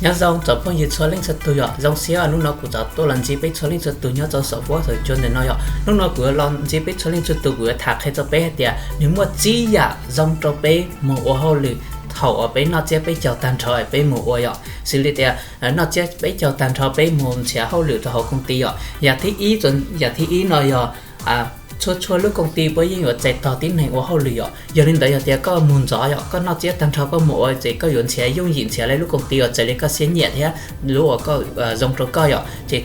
Nyob zoo tsoom phooj ywg txhua leej txhua tus yom, zoo siab hnub no kuv tau tuaj los ntsib peb txhua leej txhua tus nyob rau saum huab saum cua ntawm no yom. Hnub no kuv yuav los ntsib peb txhua leej txhua tus, kuv yuav tham qhia rau peb hais tias nws muaj tsib yam zoo rau peb mus ua hauj lwm thaum uas peb noj tsiab peb caug tag nrho peb mus ua yom. Xws li tias noj tsiab peb caug tag nrho peb mus nrhiav hauj lwm rau hauv koom ti yom. Yam thib ib, yam thib ib no yog txhua txhua lub koom ti puav yeej yuav txais tos tib neeg ua hauj lwm yom. Yog li ntawd yog tias koj mus ntxov yom, koj noj tsiab tag nrho koj mus ua ces koj yuav nrhiav yooj yim nrhiav li lub koom ti uas txais li koj siab nyiam thiab lub uas koj zoo rau koj yom. Ces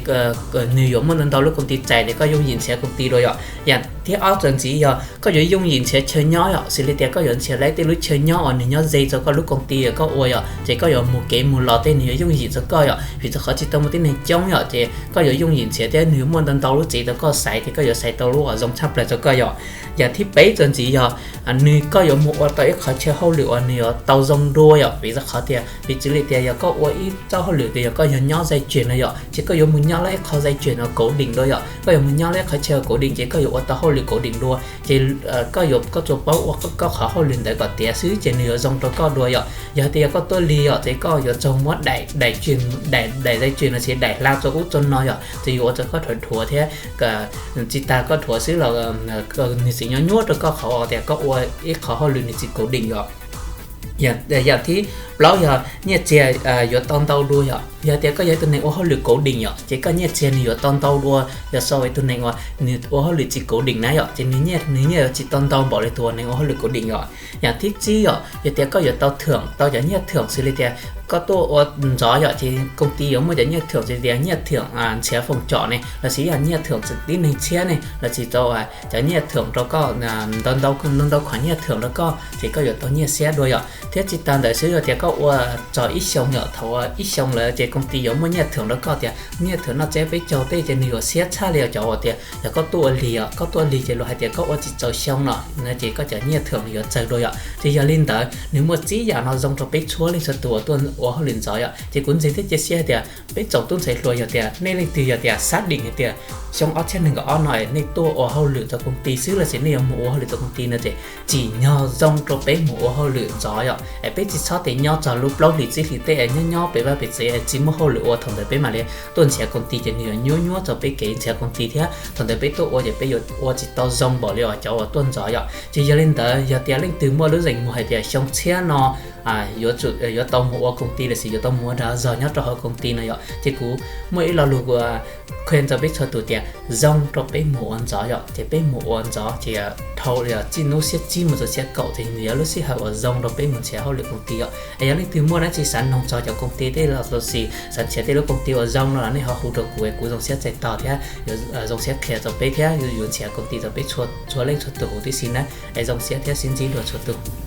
nws yuav muaj ntau ntau lub koom ti txais ces koj yooj yim nrhiav koom ti dua yom. Yam thib ob txuas ntxiv yog koj yuav yooj yim nrhiav chaw nyob yom. Xws li tias koj yuav nrhiav li tej lub chaw nyob uas nws nyob ze rau koj lub koom ti uas koj ua yom, ces koj yuav mus kev mus los tej nws yuav yooj yim rau koj yom, vim rau qhov tsis tau muaj tib neeg coob yom, ces koj yuav yooj yim nrhiav thiab nws yuav muaj ntau ntau lub tsev rau koj xaiv ces koj yuav xaiv tau lub uas zoo tshaj plaws rau koj yom. Yam thib peb txuas ntxiv yog nws, koj yuav mus ua tau ib qhov chaw hauj lwm uas nws yuav tau zoo dua yom, vim rau qhov tias piv txwv li tias yog koj ua ib txoj hauj lwm tias yog koj yog nyob zais tsem no yom, ces koj yuav mus nyob li ib qhov zais tsem no kauv deem dua yom, koj yuav mus nyob li ib qhov chaw kauv deem ces koj yuav ua tau hauj lwm kauv deem dua. Ces koj yuav, koj tsuas paub ua koj qhov hauj lwm ntawd kom tiav xwb ces nws yuav zoo rau koj dua yom. Yog hais tias yog koj tuaj lig yom, ces koj yuav txaus muab daim, daim zais tsem no ces daim hla rau ub rau no yom, ces yuav ua rau koj dhuav dhuav thiab tsis tas koj dhuav xwb los nws tseem nyuaj nyuaj rau koj qhov tias koj ua ib qhov hauj lwm nws tsis kauv deem yom. Yam thib plaub yog nyiaj txiag yuav tau ntau dua yom. Yog tias koj yog ib tug neeg ua hauj lwm kauv deem yom, ces koj nyiaj txiag nws yuav tau ntau dua yog so ib tug neeg uas nws ua hauj lwm tsis kauv deem na yom, ces nws nyiaj yuav tsis tau ntau npaum li tus uas neeg ua hauj lwm kauv deem yom. Yam thib tsib yom, yog tias koj yuav tau thwm, tau cov nyiaj thwm xws li tias koj tuaj ua ntxov yom, ces koom ti yuav muaj cov nyiaj thwm xws li tias nyiaj thwm nrhiav foom com ne, lossis yog nyiaj thwm tib neeg tshiab ne, lossis tau cov nyiaj thwm rau koj, ntau ntau ntau qhov nyiaj thwm rau koj ces koj yuav tau nyiaj xiab dua yom. Thiab tsis tas ntawd xwb yog tias koj ua txog ib xyoo yom, thaum ib xyoo lawm ces koom ti yuav muaj nyiaj thwm rau koj tias nyiaj thwm noj tsiab peb caug tej ces nws yuav xiab tshaj li cov uas tias yog koj tuaj ua lig, koj tuaj ua lig ces luag hais tias koj ua tsis txaus xyoo no na ces koj cov nyiaj thwm yuav txawg dua yom. Ces yog li ntawd nws muaj tsib yam no zoo rau peb txhua leej txhua tus uas tuaj ua hauj lwm ntxov yom. Ces kuv ntseeg thiab cia siab hais tias peb tsoom tub ntxhais hluas yog tias nej leej twg yog tias xav deem hais tias xyoo ob txhiab nees nkaum ob no nej tuaj ua hauj lwm rau koom ti xwb lossis nej yuav mus ua hauj lwm rau koom ti no ces tsim nyog zoo rau peb mus ua hauj lwm ntxov yom. Es peb tsis txhob tias nyob txog lub plaub hlis tsib hlis tej nyob nyob pem vaj pem tsev tsis muaj hauj lwm ua, thaum ntawd peb mam li tuaj nrhiav koom ti ces nws yuav nyuaj nyuaj rau peb kev nrhiav koom ti thiab thaum ntawd peb tuaj ua ces peb yuav ua tsis tau zoo npaum li uas cov uas tuaj ntxov yom. Ces yog li ntawd yog tias leej twg muaj lub zeem muag hais tias xyoo tshiab no yuav tau mus ua koom ti lossis yuav tau mus ua dag zog nyob rau hauv koom ti no yom, ces kuv muaj ib lo lus qhia rau peb txhua tus tias zoo rau peb mus ua ntxov yom. Ces peb mus ua ntxov ces dhau txij hnub xiab tsib mus txog xiab kaum ces nws yog lub sij hawm uas zoo rau peb mus nrhiav hauj lwm koom ti yom. Es yog leej twg muaj dab tsi xav noog txog cov koom ti tej los lossis xav nrhiav tej lub koom ti uas zoo no los nej ho hu rau kuv es kuv zoo siab txais tos thiab zoo siab qhia rau peb thiab yuav nrhiav koom ti rau peb txhua leej txhua tus huv tib si na. Es zoo siab thiab sib ntsib dua txhua tus.